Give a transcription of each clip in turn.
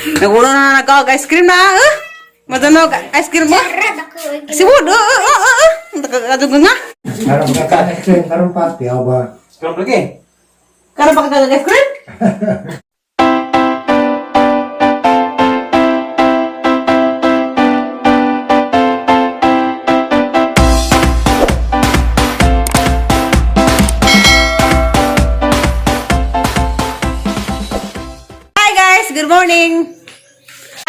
Nagulo na nagka-ice cream na. Matunog ice cream mo. Si Wood. Nakakadug nga. Karang ice cream, karang pati, ba? Karang lagi. Karang ice cream? Hi guys, good morning.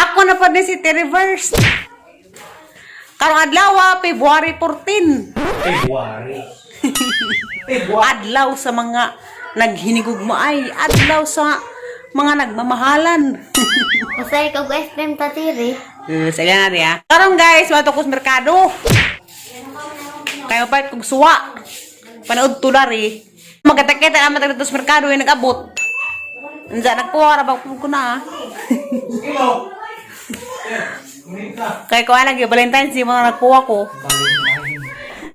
Ako na po din si T-Reverse. Karong adlaw, February 14. February. Adlaw sa mga naghinigugmaay. Adlaw sa mga nagmamahalan. Masaya ka guys, pem tatiri. Saya na riya. Karong guys, wato ko sa merkado. Kayo pa kung suwa. Panood tulari. Magkatakita naman tayo sa merkado yung nag-abot. Nandiyan, nagpuwara ba ko na. Kaya ko alam yung Valentine's yung mga nagpuwa ko.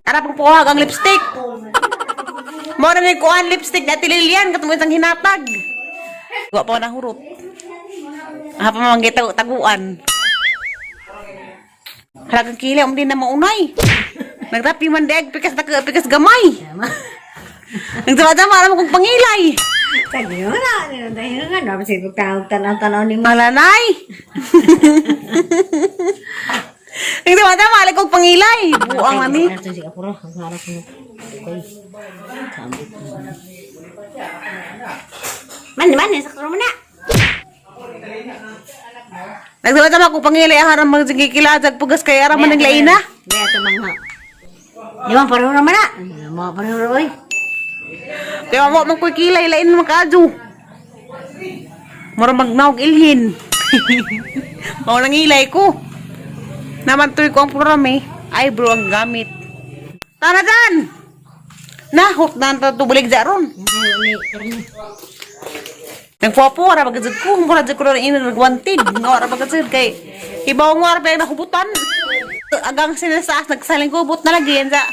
Tara pagpuwa ang lipstick. Mora na ko ang lipstick na tililian katong isang hinatag. Gawa pa ko ng hurot. Hapa mamang taguan. Halagang kili ang din na maunay. Nagrapi man deeg pikas gamay. Nagdama-dama alam kong pangilay. Sabi mo na, dahil nga, dapat siya tanaw-tanaw ni Malanay. Nagdama-dama alam kong pangilay. Buang mami. Ito siya ako rin, ang harap mo. Okay. Sabit mo. Man, sakro mo na. Nagdama-dama kong pangilay. Aharam magsigikilatag pugas kaya araman ng laina. Kaya ito mga. Di ba, pareho naman na. Mga pareho na, oy. Kaya mo magkukilay lain ng makadyo. Mura magnawag ilhin. Mau nang ilay ko. Namantoy ko ang programa eyebrow ang gamit. Tara dan! Nahot na ito tubulig daron. Nagpuapo, ara bagadzad ko. Mura dyan ko rin nagwanted. Ara bagadzad kay ibaw nga ara pa yung nahubutan. Agang sinasaas, nagsaling kubot na lagi yan sa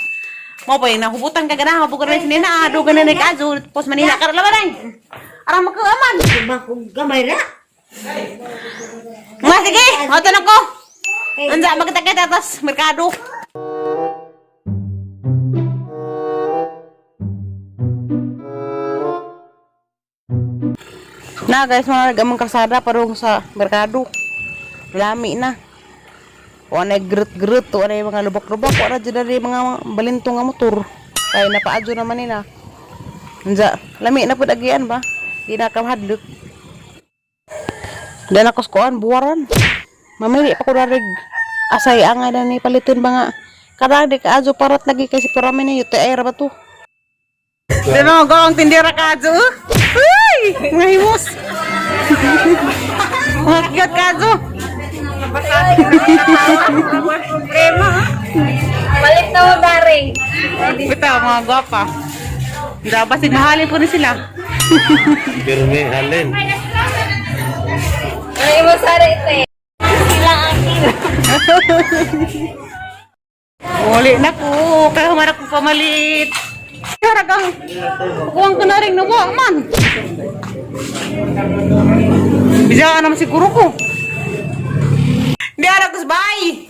mau pa yung nahubutan ka gana, mabukan rin sinina, ado ka na nag-azo, pos manila ka laban ay. Arang magkaaman. Diba kung gamay na? Nga, sige, hoto na ko. Anza, magkita-kita atas merkado. Na guys, mga nagamang kasada parang sa merkado. Lami na. Wala grut-grut, wala yung mga lubak-lubak, wala dyan na yung mga balintong nga motor. Kaya napaadyo naman nila. Anza, lami na po dagian ba? Di na kamahadlok. Dan ako skuan, buwaran. Mamili pa ko narig asay angay na ni palitin ba nga. Karang di ka adyo parat lagi kasi parami na yun, air ba to? Dino, gawang tindira ka adyo. Uy! Mga himos! Mga kiyot ka adyo. Balik na mo, daring. Ito, mga gwapa. Dapat mahalin po na sila. Pero may alin. Ay, masari ito eh. Sila akin. Uli na ko. Kaya humarap ko pamalit. Karagang kuwang ko na rin nawa man. Bisa naman siguro ko. Di ara ko sabay.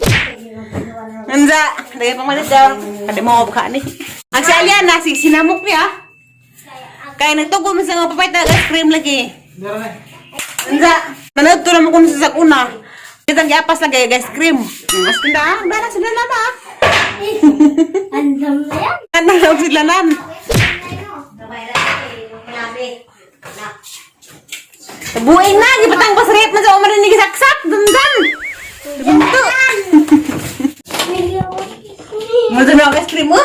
Anza, dagay pamalit daw. Kada mo ka ni. Ang salyan na sinamok niya. Kaya nagtugo man sa mga papayt na ice cream lagi. Anza, nanagto naman ko sa sakuna. Kitang giapas lagi ice cream. Mas kinda, dala sila na ba? Andam na yan. Ano sila nan? Buing na, gipatang pasrip na sa umarin ni gisaksak. Dundan. Dunto. Masa na ice cream mo?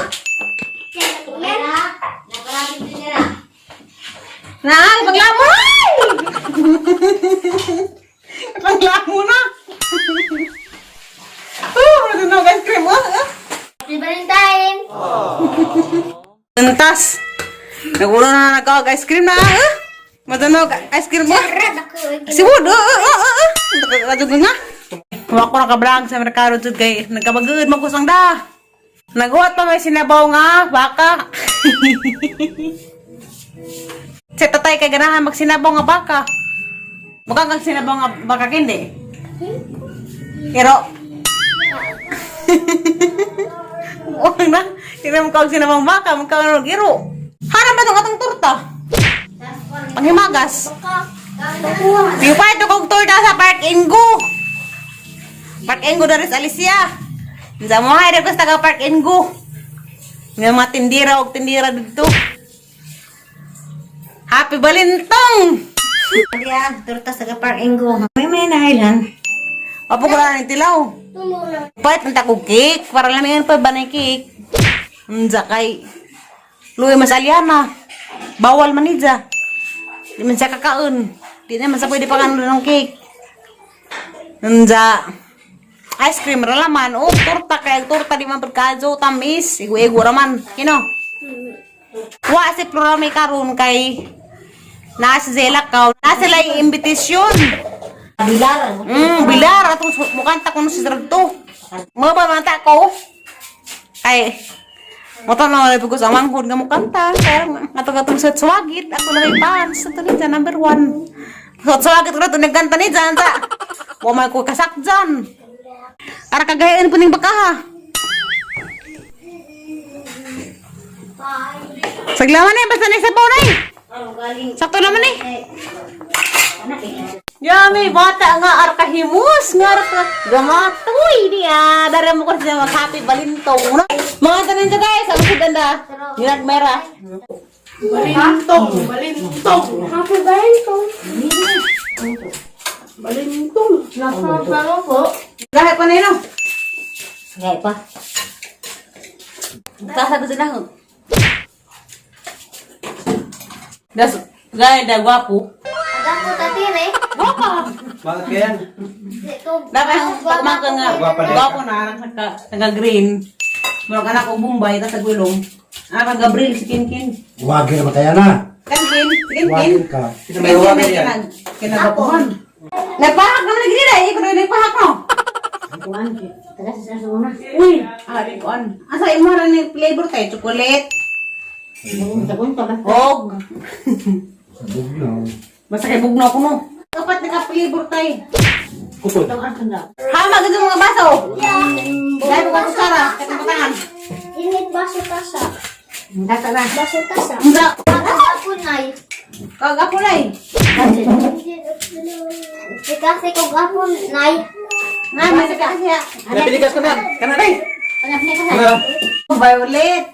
Na, ipaglamo na! Ipaglamo na! Masa na ice cream mo? Happy Valentine! Tuntas! Nagulo na nagka-ice cream na! Masa na ice cream mo? Si Wood! Nakakadug nga! Huwag ko nakabrang sa merkado dyan kay nagkabagod magkusang da! Naguhat pa may sinabaw nga, baka! Sa tatay kay ganahan magsinabaw nga baka. Mukhang kang sinabang nga baka kindi. Pero, huwag na. Tinam kang sinabang baka, magkakaroon giro. Hanap ba itong atong torta? Panghimagas. Yung pa ito kong torta sa Park Ingo. Park Ingo dari sa Alicia. Sa mga ito ko sa Park Ingo. Nga mga tindira o tindira dito. Happy Balintong! Kaya, torta sa Park Ingo. May nahilan. Apo ko lang ng tilaw. Pahit ng takong cake. Para lang yan pa ba na cake? Kay Luwi mas Aliana. Bawal man niya. Di man siya kakaon. Di naman sa pwede pa ng cake. Ice cream ralaman. Oh, torta. Kaya torta di man pagkajo. Tamis. Igu-igu raman. Kino? Wa si Florami karon kay nasa Zela ka. Nasa lang yung imbitasyon. Bilaran. Bilar atong mukanta ko si Dragto. Mga ba mata ko? Ay, mo to na wala sa manghod nga mukanta. Kaya atong sa swagit ako lang fans sa tuloy number 1. Sa swagit ko na to nagkanta ni Jan ta. Wa may ko kasakjan. Para kagayan po ning bakaha. Saglaman eh, basta na sa paunay. Sakto naman eh. Yami, bata nga arkahimus, nga arka gamatoy dia. Dari mo ko sa Happy Balintong. Mga tanan dyan guys, ang suganda. Yung mera. Balintong. Happy Balintong. Balintong. Nakakalo po. Gahit pa na yun. Gaya pa. Kasa gusto na ho. Gaya da gwapo. Ako tatire. Bakit kaya? Dapat pagmaka nga, gwapo na, naka-green. Mula ka na ko Bombay, tapos nagwilong. Gabriel, si Kinkin. Wagin naman kaya na. Kinkin. Wagin ka. Kinagapuhan. Nagpahak naman na green ay, ikaw na nagpahak no? Kuan, taga sa sasuna. Uy, rikuan. Asa imo na ni flavor tayo, chocolate. Bunta ba? Og. Bugnaw. Basta kay bugnaw ko no. Dapat naka-flavor tayo. Kupot. Hama gito mga baso. Dahil ko ka sara, katipatangan. Init baso tasa. Data na. Baso tasa. Hindi. Ako nay. Kagapulay. Kasi kung ako nay. Nga, may saka siya. Napilikas ka na. Kana rin. Anak niya ka. Violet.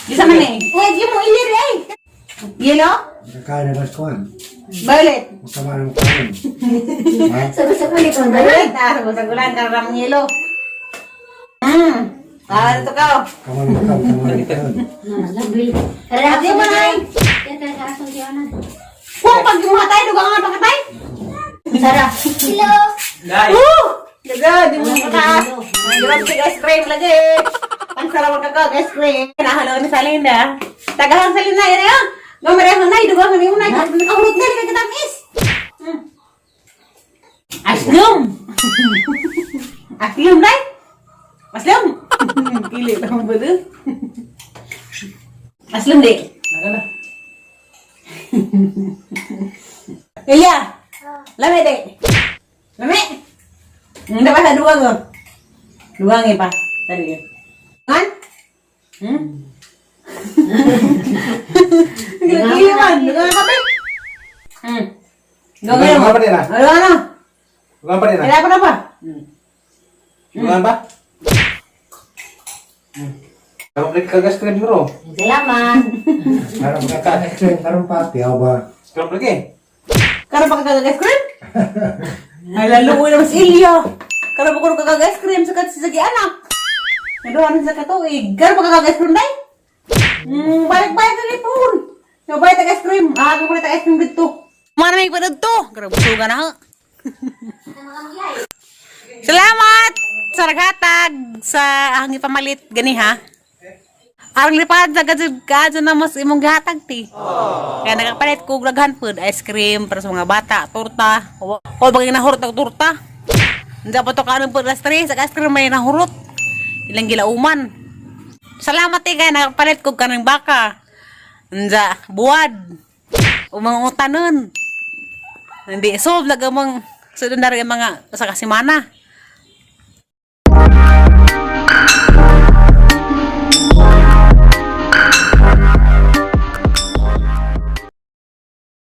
Isa man eh. Uy, di mo ilir eh. Yellow? Kakain na kuhan. Violet. Masama ng kain. Ha? Sa kulit ko. Violet. Sa gulan, karang yellow. Ito ka. Kaman ka. Labil. Ate mo na eh. Yan ka asong diyan. Kung pag yung mga tayo, dugang nga pakatay. Sarap. Hello. Daga, di mo mataas. May grabsig ice cream lagi. Ang sarap magkakag ice cream. Nahalaw ni Salinda. Tagahang Salinda, yun yun. Gamarehang na, dugang nga yung na. Nakahulot na, nagkatamis. Aslum. Aslum, day. Aslum. Kili naman ba doon? Aslum, di. Iya. Lame, di. Lame. Hindi pa sa duwag o. Duwag pa. Tadi yun. Kan? Gila-gila. Duwag ka pa. Duwag ka pa din ah. Duwag na. Duwag pa din ah. Kailangan pa. Duwag ba? Kamu beli kagas krim bro. Salamat. Harap kakak krim karong pati ba? Kamu lagi? Karena pakai kagak es krim? Ay, lalo ko naman si Ilya. Karena pakai kagak es krim sa sagi anak. Naduhan sa katuig. Karena pakai kagak es krim day? Balik-balik na lipon. Nabalik ang es krim. Ako ko na es krim dito. Mana may padad to? Karena busugan na ha. Salamat sa naghatag sa ang ipamalit gani ha. Ang lipad sa kadyo na mas imong gihatag ti. Kaya nakapalit ko graghan food, ice cream para sa mga bata, torta. O bagay nahurot ang torta. Hindi pa to kanon po lastri sa ice cream may nahurot. Ilang gilauman. Salamat kaya nakapalit ko kanang baka. Unsa, buwad. O mga utanon. Hindi, solve lagamang sudon na rin mga sa kasimana.